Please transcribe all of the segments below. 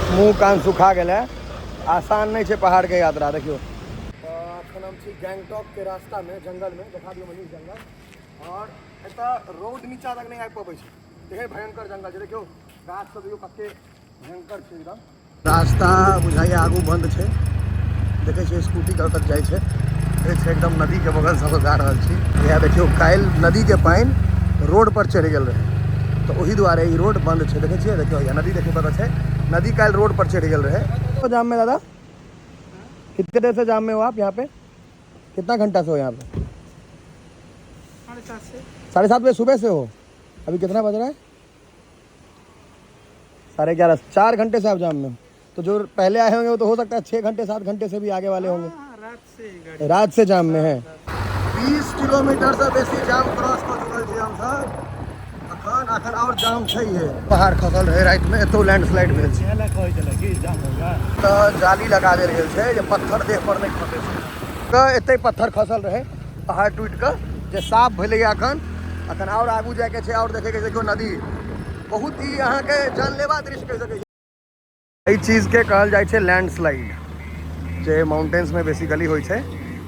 मुँह कान सुखा गेल है। आसान नहि छै पहाड़के यात्रा। देखियौ, तऽ एखन हम छी गैंगटॉकके रास्तामे, जंगलमे। देखा दियौ मनीष जंगल। आओर एतऽ रोड नीचा तक नहि आबि पबै छै, तेहन भयंकर जंगल छै। देखियौ गाछ सब, देखियौ कते भयंकर छै एकदम। रास्ता बुझाइए आगू बन्द छै। देखै छियै स्कूटी कतऽ तक जाइ छै। देखै छियै एकदम नदीके बगलसँ जा रहल छी। इएह देखियौ, काल्हि नदीके पानि रोड पर चढ़ि गेल रहै, तऽ ओहि दुआरे ई रोड बन्द छै। देखै छियै, देखियौ नदी, देखियौ कतऽ छै नदी। काल्हि रोड पर चढ़ि गेल रहै। जाम में दादा, कितने देर से जाम में हो आप यहाँ पे? कितना घंटा से हो यहाँ पे? 7:30 से। 7:30 बजे सुबह से हो? अभी कितना बज रहा है? 11:30। 4 घंटे से आप जाम में। तो जो पहले आए होंगे वो तो हो सकता है 6 घंटे 7 घंटे से भी आगे वाले होंगे। हाँ, रात से गाड़ी। रात से जाम में है। 20 किलोमीटर से बेसी जाम क्रॉस कऽ चुकल छी हमसब अखन। अखन आओर जाम छै। हे, पहाड़ खसल रहै रातिमे, एतौ लैंडस्लाइड भेल छै। तऽ जाली लगा देल गेल छै जे पत्थर देह पर नहि खसै छै। तऽ एतै पत्थर खसल रहै पहाड़ टूटि कऽ, जे साफ भेलैए अखन। अखन आओर आगू जायके छै आओर देखैके छै। देखियौ नदी, बहुत ही अहाँके जानलेवा दृश्य कहि सकै छी। एहि चीजके कहल जाइ छै लैंडस्लाइड, जे माउंटेन्समे बेसिकली होइ छै।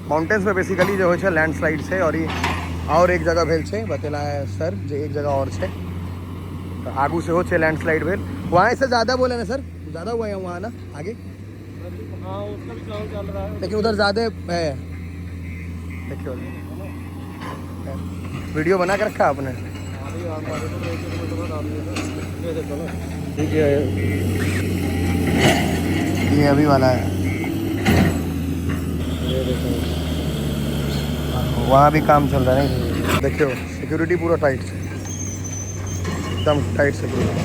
माउंटेन्समे बेसिकली जे होइ छै लैंडस्लाइड छै। आओर ई आओर एक जगह भेल छै, बतेला है सर जे एक जगह आओर छै। तऽ आगू सेहो छै लैंडस्लाइड भेल। वहाँ से ज़्यादा बोले ना सर, ज़्यादा हुआ है वहाँ ना आगे? हाँ, उसका भी काम चल रहा है। लेकिन उधर ज़्यादा है। देखियो, वीडियो बना के रखा आपने? ये देखो ना। ठीक है, ये अभी वाला है। ये देखो। वहाँ भी काम चल रहा है। नहीं, देखियो, सिक्योरिटी पूरा टाइट छै, एकदम टाइट सिक्योरिटी,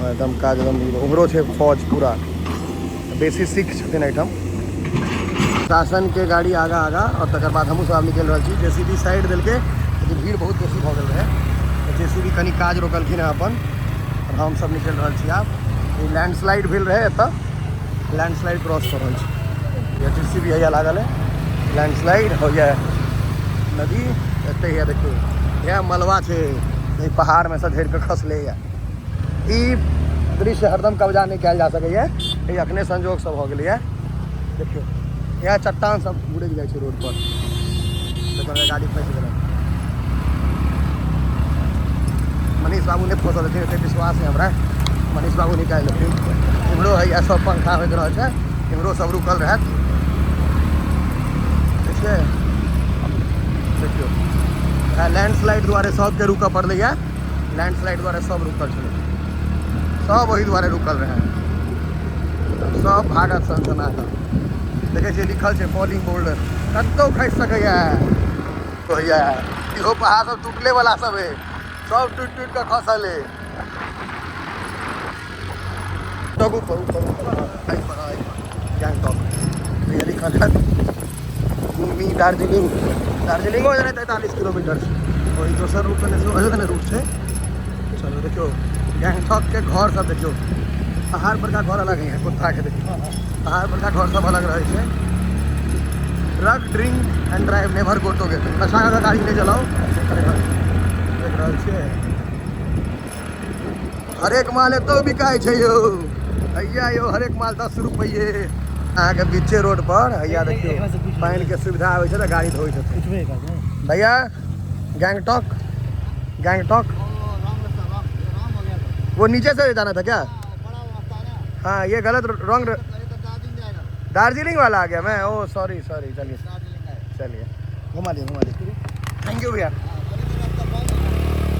एकदम काज एकदम। उम्हरो छै फौज पूरा। बेसी सिख छथिन एहिठाम। शासन के गाड़ी आगा आगा और तकर बाद हमहूँ सब आब निकलि रहल छी। जेसीबी साइड देलकै, लेकिन भीड़ बहुत बेसी भऽ गेल रहै, तऽ जेसीबी कनि काज रोकलखिन हँ अपन और हमसब निकलि रहल छी आब। ई लैंडस्लाइड भेल रहै एतऽ, लैंडस्लाइड क्रॉस कऽ रहल छी। जेसीबी हैया लागल है। लैंडस्लाइड होइया, नदी एते हैया। देखियौ, इएह मलबा छै, एहि पहाड़मे सँ झड़ि कऽ खसलैया। ई दृश्य हरदम कब्जा नहि कयल जा सकैया, ई अखने संजोग सब भऽ गेलैया। देखियौ, इएह चट्टान सब गुड़कि जाइ छै रोड पर, तकर गाड़ी फँसि गेलै। मनीष बाबू नहि फँसल हेथिन, एते विश्वास है हमरा। मनीष बाबू निकालि लेथिन। इम्हरो हैया सब पंखा होइत रहल छै, इम्हरो सब रुकल रहत। देखिए, देखियौ, लैंडस्लाइड दुआरे सबके रुकऽ पड़लैया। लैंडस्लाइड दुआरे सब रुकल छलै, सब ओहि दुआरे रुकल रहै, सब भागत सनसना कऽ। देखै छियै, लिखल छै फॉलिंग बोल्डर, कतहु खसि सकैया। होइया इहो पहाड़ सब टूटले वाला सब है, सब टूटि टूटि कऽ खसल है। तब ऊपर ऊपर ऊपर, एहि पर, एहि पर गैंगटॉक ये लिखल है। घूमी दार्जिलिंग, दार्जिलिंगो जेना 43 किलोमीटर छै। ओहि दोसर रूट कने सेहो कने रूट छै। चलो, देखियौ गैंगटॉक के घर सब। देखियौ, पहाड़ पर का घर अलग है। कुत्ता के देखियौ, पहाड़ पर का घर सब अलग रहै छै। Drug, drink and drive, never go together. नशा कऽ गाड़ी नहि चलाउ। देख रहल छियै, हरेक माल एतौ बिकाइ छै यौ। हैया यौ, हरेक माल 10 रुपैए। अहाँके बीचे रोड पर हैया देखियौ, पानिके सुविधा आबै छै तऽ गाड़ी धोइ छथिन। भैया, गैंगटॉक, गैंगटॉक वो नीचे से जाना था क्या? हाँ, ये गलत, रॉन्ग, दार्जिलिंग वाला आ गया मैं। ओ सॉरी सॉरी। चलिए चलिए, घुमा दिए, घुमा दिए। Thank you भैया।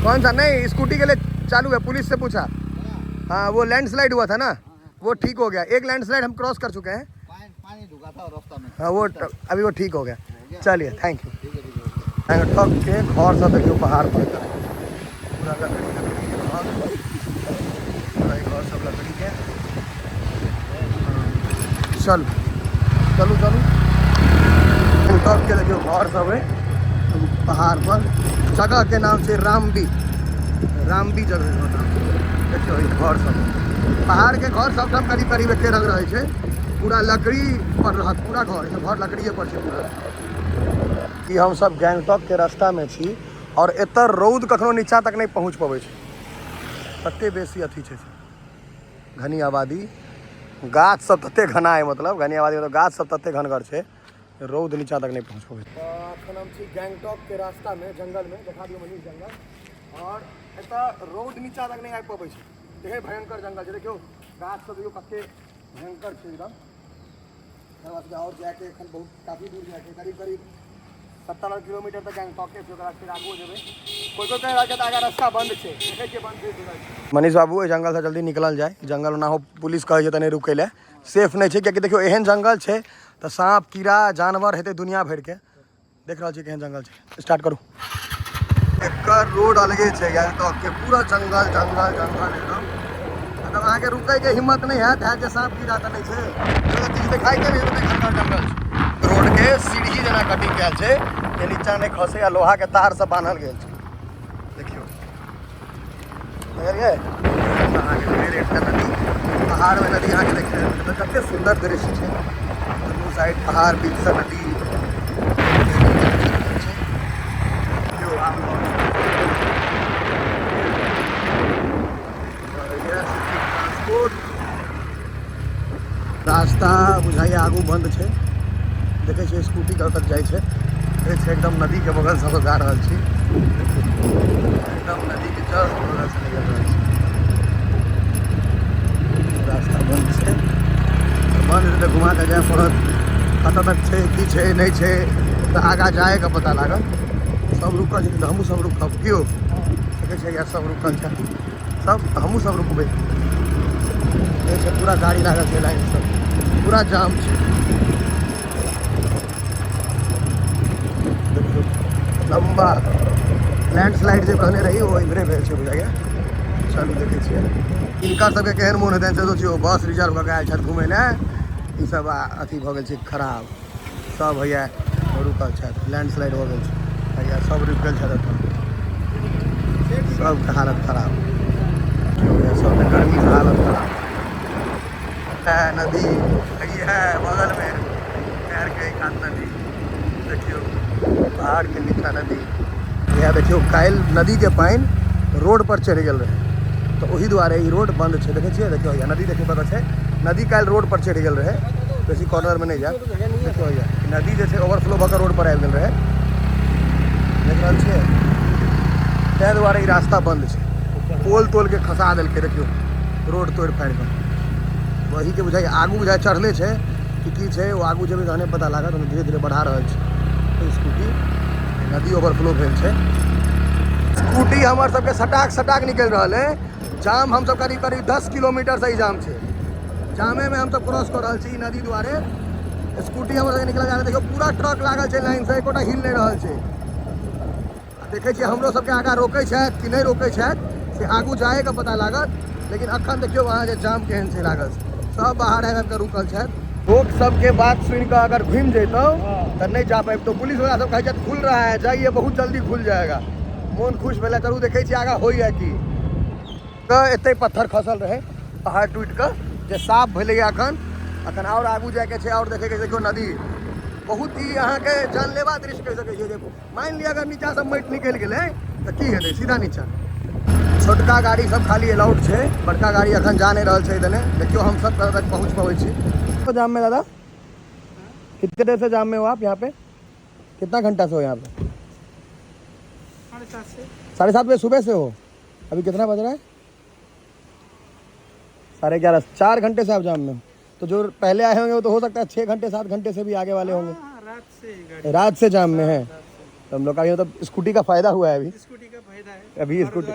कौन सा? नहीं, स्कूटी के लिए चालू है, पुलिस से पूछा। हाँ, वो लैंडस्लाइड हुआ था ना, वो ठीक हो गया। एक लैंडस्लाइड हम क्रॉस कर चुके हैं। पानी ढुका था रास्ता में। हाँ, वो अभी वो ठीक हो गया। चलिए, thank you. Gangtok के घर सब देखियौ, पहाड़ पर पूरा लकड़ी, लकड़ी के घर, पूरा ई घर सब लकड़ी के। चलू चलू चलू। गैंगटॉक के देखियौ घर सब है पहाड़ पर। जगह के नाम छै रामबी, रामबी जगह के नाम छै। देखियौ, ई घर सब, पहाड़ के घर सब ठाम करीब करीब एके रंग रहै छै। पूरा लकड़ी पर रहत पूरा घर, ई घर लकड़िए पर छै पूरा। ई हमसब गैंगटॉक के रास्ता में छी और एतऽ रौद कखनो नीचा तक नहि पहुँच पबै छै, तते बेसी अथी छै, घनी आबादी। गाछ सब तते घना है, मतलब घनी आबादी मतलब गाछ सब तते घनगर छै, रौद नीचा तक नहीं पहुँच पबै। एखन हम छी गैंगटॉक के रास्ता में, जंगल में, देखा दियौ मनीष जंगल। और एतऽ रौद नीचा तक नहीं आबि पबै छै, तेहन भयंकर जंगल छै। देखियौ गाछ सब देखियौ कते भयंकर छै एकदम। एकर बाद आओर जाइके एखन बहुत काफी दूर जाइके, करीब करीब 70 किलोमीटर तक गैंगटॉके छै। ओकरा बाद फेर आगुओ जेबै। कोइ कोइ कहि रहल छै तऽ आगाँ रास्ता बन्द छै, देखै छियै बन्द छै। मनीष बाबू, एहि जंगलसँ जल्दी निकलल जाय। जंगल ओना हो पुलिस कहै छै तऽ नहि रुकै लए, सेफ नहि छै, कियाकि देखियौ एहन जंगल छै तऽ साँप कीड़ा जानवर हेतै दुनिया भरिके। देख रहल छी केहन जंगल छै। स्टार्ट करू। एकर रोड अलगे छै गैंगटॉक के, पूरा जंगल जंगल जंगल एकदम। मतलब अहाँके रुकैके हिम्मत नहि हैत, हैत जे साँप कीड़ा तऽ नहि छै, तऽ किछु देखाइते नहि हेतै, घनगर जंगल छै। रोड के सीढ़ी जेना कटिंग कयल छै जे नीचा नहि खसे, आ लोहा के तार सब बान्हल गेल छै। देखियौ बुझलियै अहाँके फेर एकटा नदी, पहाड़मे नदी अहाँके देखै कते सुन्दर दृश्य छै। दुनू साइड पहाड़, बीचसँ नदी। ट्रांसपोर्ट रास्ता बुझाइए आगू बन्द छै। देखै छियै स्कूटी कतऽ तक जाइ छै। देखै छियै एकदम नदीके बगलसँ जा रहल छी, एकदम नदीके जस्ट बगलसँ निकलि रहल छी। रास्ता बन्द छै, बन्द हेतै तऽ घुमा कऽ जाय पड़त। कतऽ तक छै, की छै, नहि छै, तऽ आगाँ जायके पता लागत। सब रुकल छै तऽ हमहूँ सब रुकब। केओ देखै छियै यार, सब रुकल छै सब, तऽ हमहूँ सब रुकबै। देखै छियै पूरा गाड़ी लागल छै लाइन सब, पूरा जाम छै। देखियौ लम्बा लैंडस्लाइड जे कहने रही ओ इम्हरे भेल छै बुझाइए। चलू देखै छियै हिनकर सबके केहन मोन हेतनि से सोचियौ। बस रिजर्व कऽ के आयल छथि घुमै लए ई सब, आ अथी भऽ गेल छै खराब। सब हैया रुकल छथि, लैंडस्लाइड भऽ गेल छै, हैया सब रुकि गेल छथि एतऽ, सबके हालत खराब। सबके गर्मीसँ हालत खराब है। नदी है बगलमे, नहर के कात नदी। देखियौ पहाड़ के नीचा नदी। इएह देखियौ काल्हि नदीके पानि रोड पर चढ़ि गेल रहै, तऽ ओहि दुआरे ई रोड बन्द छै। देखै छियै, देखियौ हैया नदी, देखियौ कतऽ छै नदी। काल्हि रोड पर चढ़ि गेल रहै, बेसी कॉर्नरमे नहि जायब। देखियौ हैया नदी जे छै ओवरफ्लो भऽ कऽ रोड पर आबि गेल रहै, देख रहल छियै। ताहि दुआरे ई रास्ता बन्द छै। पोल तोलके खसा देलकै, देखियौ रोड तोड़ि फाड़ि कऽ। वहीके बुझाइ आगू बुझाइ चढ़ले छै कि की छै, ओ आगू जेबै तहने पता लागत। हम धीरे धीरे बढ़ा रहल छी स्कूटी। नदी ओवरफ्लो भेल छै। स्कूटी हमर सबके सटाक सटाक निकलि रहल है। जाम हमसब करीब करीब 10 किलोमीटरसँ ई जाम छै, जामेमे हमसब क्रॉस कऽ रहल छी। ई नदी दुआरे स्कूटी हमर सबके निकलल जा रहल। देखियौ पूरा ट्रक लागल छै लाइनसँ, एकोटा हिल नहि रहल छै। देखै छियै हमरो सबके आगाँ रोकै छथि कि नहि रोकै छथि, से आगू जाएके पता लागत। लेकिन अखन देखियौ अहाँ जे जाम केहन छै लागल, सब बाहर आबि आबि कऽ रुकल छथि। लोक सबके बात सुनि कऽ अगर घुमि जैतहुँ तऽ नहि जा पाबितहुँ। पुलिस वाला सब कहै छथि खुल रहा है, जाइए, बहुत जल्दी खुल जाएगा। मोन खुश भेलै, चलू देखै छियै आगाँ होइए की। तऽ एतै पत्थर खसल रहै पहाड़ टूटि कऽ, जे साफ भेलैए अखन। अखन आओर आगू जाइके छै, आओर देखैके छै। देखियौ नदी बहुत ही अहाँके जानलेवा दृश्य कहि सकै छियै। जे मानि लिअ अगर नीचासँ माटि निकलि गेलै तऽ की हेतै, सीधा नीचा। छोटका गाड़ी सब खाली अलाउड छै, बड़का गाड़ी अखन जा नहि रहल छै इधर। देखियौ हम सब कतऽ तक पहुँच पबै छी। जाम में दादा कितने देर से जाम में हो आप यहाँ पे? कितना घंटा से हो यहाँ पे? 7:30 से। 7:30 बजे सुबह से हो? अभी कितना बज रहा है? 11:30। 4 घंटे से आप जाम में हो। तो जो पहले आए होंगे वो तो हो सकता है 6 घंटे 7 घंटे से भी आगे वाले होंगे। हाँ, रात से गाड़ी। रात से जाम में है। रात से। तो हम लोग का मतलब स्कूटी का फायदा हुआ है अभी। स्कूटी का फायदा है अभी और स्कूटी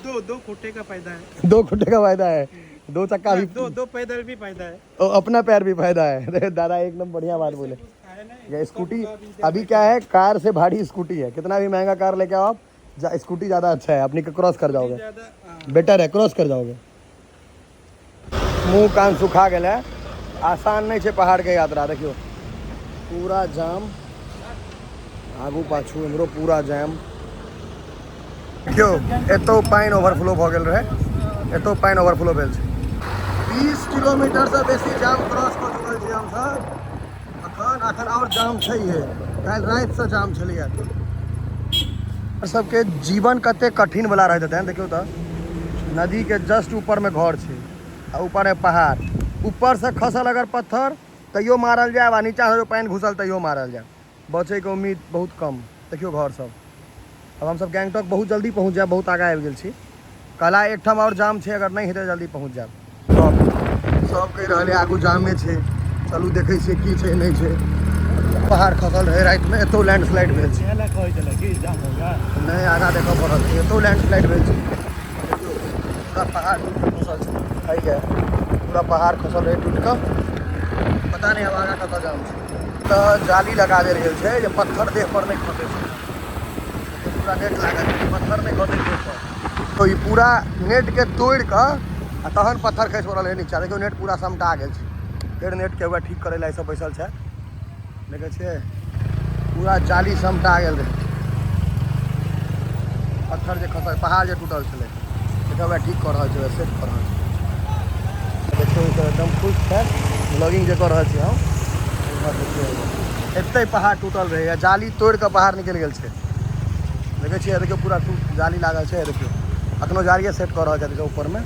दो खुट्टे का फायदा है। 2 खुट्टे का फायदा है, 2 चक्का भी, दो पैदल भी फायदा है। ओ, अपना पैर भी फायदा है। दादा एकदम बढ़िया बात बोले। ये स्कूटी अभी क्या है, कार से भारी स्कूटी है। कितना भी महंगा कार लेके आओ आप, स्कूटी ज़्यादा अच्छा है, अपनी क्रॉस कर जाओगे, बेटर है, क्रॉस कर जाओगे। मुँह कान सुखा गेल है। आसान नहीं है पहाड़ के यात्रा। देखियो पूरा जाम, आगू पाछू इम्हरो पूरा जाम। देखियो एतो पानि ओवरफ्लो भऽ गेल रहै, एतो पानि ओवरफ्लो भेल छै। 20 किलोमीटर से बेसी जाम क्रॉस कऽ चुकल छी हमसब। अखन अखन आओर जाम छैहे, काल्हि रातिसँ जाम छलैए। सबके जीवन कते कठिन वाला रहैत हेतनि। देखियौ तऽ नदीके जस्ट ऊपरमे घर छै आ ऊपरमे पहाड़, ऊपरसँ खसल अगर पत्थर तैयो मारल जायब आ नीचाँसँ जो पानि घुसल तैयो मारल जायब। बचैके उम्मीद बहुत कम। देखियौ घर सब। अब हमसब गैंगटॉक बहुत जल्दी पहुँच जायब, बहुत आगाँ आबि गेल छी। कहला एकठाम आओर जाम छै, अगर नहि हेतै जल्दी पहुँच जायब। सब सब कहि रहल है आगू जामे छै, चलू देखै छियै की छै नहि छै। पहाड़ खसल रहै रातिमे, एतौ लैंडस्लाइड भेल छै। नहि आगाँ देखऽ पड़ल, एतौ लैंडस्लाइड भेल छै। पूरा पहाड़ टूटि कऽ खसल छै, है पूरा पहाड़ खसल रहै टूटि कऽ। पता नहि अब आगाँ कतऽ जाम छै। तऽ जाली लगा देल गेल छै जे पत्थर देह पर नहि खसै छै। पूरा नेट लागल छै, पत्थर नहि खसै देह पर। तो ई पूरा नेट के तोड़ि कऽ आ तहन पत्थर खसि पड़ल है नीचा। देखियौ नेट पूरा समटा गेल छै। फेर नेट के वएह ठीक करै लए सब बैसल छै। देखै छियै पूरा जाली समटा गेल रहै। पत्थर जे खसल, पहाड़ जे टूटल छलै, देखियौ वएह ठीक कऽ रहल छै, सेट कऽ रहल छै। देखियौ ई सब एकदम खुश छै, ब्लॉगिंग जे कऽ रहल छी हम। एते पहाड़ टूटल रहै आ जाली तोड़ि कऽ बाहर निकलि गेल छै। देखै छियै, देखियौ पूरा जाली लागल छै। देखियौ अखनो जालिए सेट कऽ रहल छै ऊपरमे।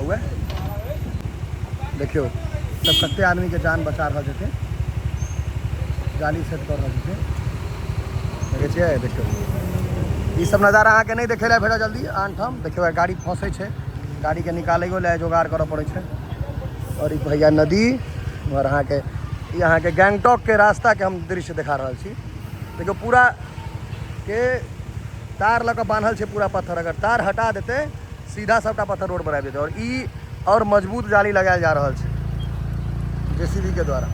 वएह देखियौ सब कते आदमीके जान बचा रहल छथिन, जाली सेट कऽ रहल छथिन। देखै छियै, देखियौ ई सब नजारा अहाँके नहि देखै लए भेटत जल्दी आन ठाम। देखियौ गाड़ी फँसै छै, गाड़ीके निकालैयो लए जोगाड़ करऽ पड़ै छै। और ई भैया नदी और अहाँके ई अहाँके गैंगटॉक के रास्ता के हम दृश्य देखा रहल छी। देखियौ पूरा के तार लऽ कऽ बान्हल छै पूरा पत्थर। अगर तार हटा देतै सीधा सबटा पत्थर रोड पर आबि जेतै। और ई और मजबूत जाली लगायल जा रहल छै जेसीबी के द्वारा।